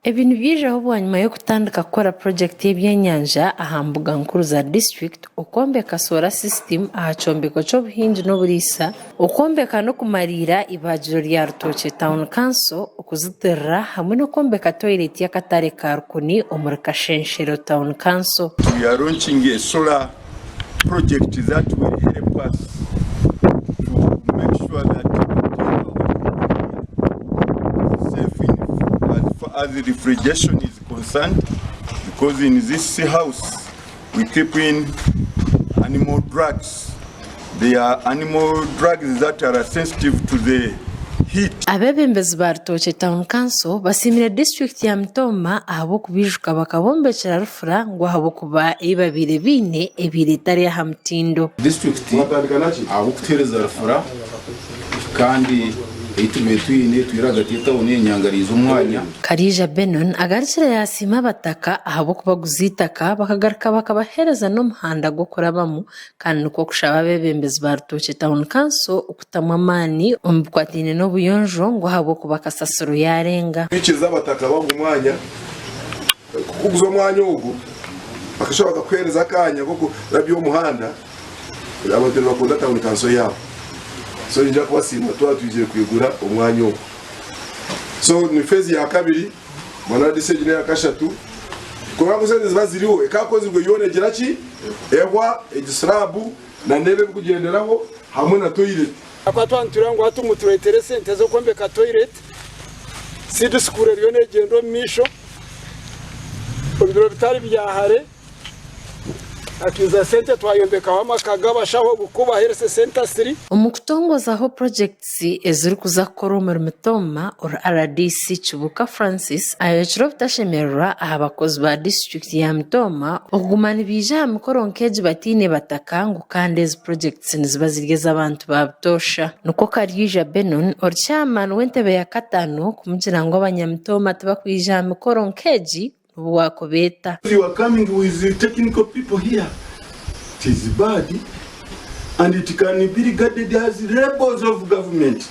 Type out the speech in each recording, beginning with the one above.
Ebi nibyijaho bwanyima y'okutandika kukora purogyekiti y'ebyenyanja aha mbuga nkuru za disiturikiti, okwombeka solar system aha kyombeko ky'obuhingi n'oburiisa, okwombeka n'okumariira eibaagiro rya Rutookye Town Council, okuzitirira hamwe n'okwombeka toyireti y'akatare ka Rukuni omuri Kashenshero Town Council. We are launching a solar project that will help us to make sure that whatever we do here is safe in as far as refrigeration is concerned because in this house we keep in animal drugs. They are animal drugs that are sensitive to the heat. Abeebembezi ba Rutookye Town Council basiimire disiturikiti ya Mitooma ahabw'okubaijuka bakabombekyera rufura ngu ahabw'okuba ei babaire baine ebaire etari aha mutindo. Disiturikiti ahabw'okutuheereza rufura kandi ei tubaire twine etwire ahagati y'etauni enyangariize omwanya. Kariija Benon agarukire yaasiima abataka ahabw'okubaguza eitaka bakagaruka bakabaheereza n'omuhanda gw'okurabamu kandi nikwo kushaba abeebembezi ba Rutookye Town Council okutamu amaani omu bikwataine n'obuyonjo ngu ahabw'okuba kasasiro yaarenga. Kwikiriza abataka b'ogu mwanya kukuguza omwanya ogu bakashuba bakakuheereza akaanya k'okurabya omuhanda. Abantu nibakunda tawuni kanso yaabo so niinyija kubasiima twaba twizire kwigura omwanya ogu. So ni phase ya kabiri mbwenu RDC egi neya kashatu kwonka ngu sente ziba ziriho ekakozirwe yoona egira ki ehwa egi slab na n'ebi ebikugyenderaho hamwe na toilet. Ahakuba twaba nitureeba ngu hati mutureetere esente z'okwombeka toilet, seed school eriyo negyenda omu maisho, omu biro bitari bya hare Hatwiza sente twayombekaho amaka g'abashaho Bukuba Health Centre 3. Omu kutongozaho purogyekiti ezirikuza kukorwa omuri Mitooma, oru rdc Kibuuka Francis ayorekire obutashemererwa aha bakozi ba disiturikiti ya Mitooma okuguma nibaija aha mikoro nk'egi bataine bataka ngu kandi ezi purogyekiti niziba ziri ez'abantu ba butoosha. Nikwo Karyeija Benon ori chairman w'entebe ya kataano kumugira ngu abanyamitooma tibakwija aha mikoro nk'egi n'obu waakubeeta. You are coming with technical people here, it is bad and it can be regarded as rebels of government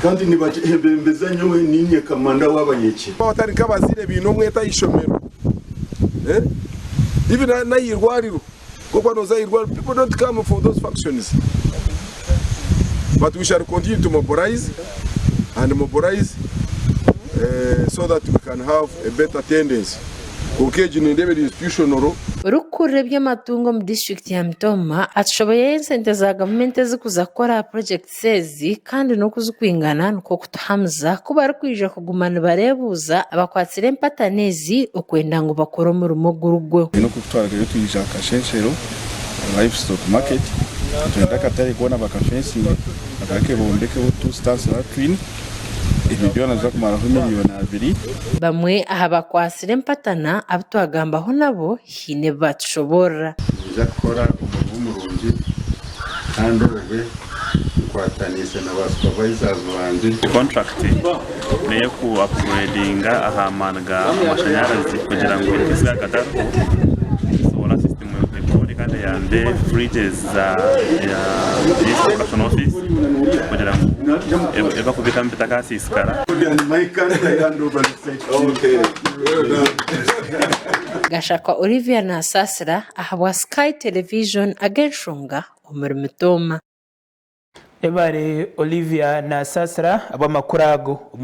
kandi nibakyebembeza nyowe ninye kamanda w'abayekye. Batari nk'abazaire baine omwete aha ishomero eh even n'aha irwariro nk'oku nooza aha irwariro people don't come for those functions but we shall continue to mobilize and mobilize so that we can have a better attendance kwonka egi nindeeba eri institutional. Orikukurira eby'amatungo omu disiturikiti ya Mitooma atushoboreire esente za gavumenti ezirikuza kukora aha purogyekiti ezi kandi n'okuzikwingana nikwo kutuhamiza ku barikwija kuguma nibareebuuza abakwatsire empatana ezi okwenda ngu bakore omurimo ogurigwo. N'okukutwara twija aha Kashenshero Livestock Market nitwenda akatare koona bakafensinge bagaruke bombekeho tu stance latrine ebyo byona nibiza kumaraho miriyoni abiri. Bamwe aha bakwatsire empatana abu twagambaho nabo haine ebi baatushoboorora. Niinyija kukora omurimo murungi kandi obwe nkwataniise na ba supervisors bangye. Kontrakiti n'ey'oku apugureedinga aha maani ga amashanyarazi kugira ngu ensi gatariho solar system ekore kandi eyambe fridges za East Production Office kugira ngu ebi barikubiikamu bitakasiisikara. Gashakwa Olivia Nasaasira ahabwa Sky Television ag'enshonga omuri Mitooma. Ebare Olivia Nasasira ahabw'amakuru ago.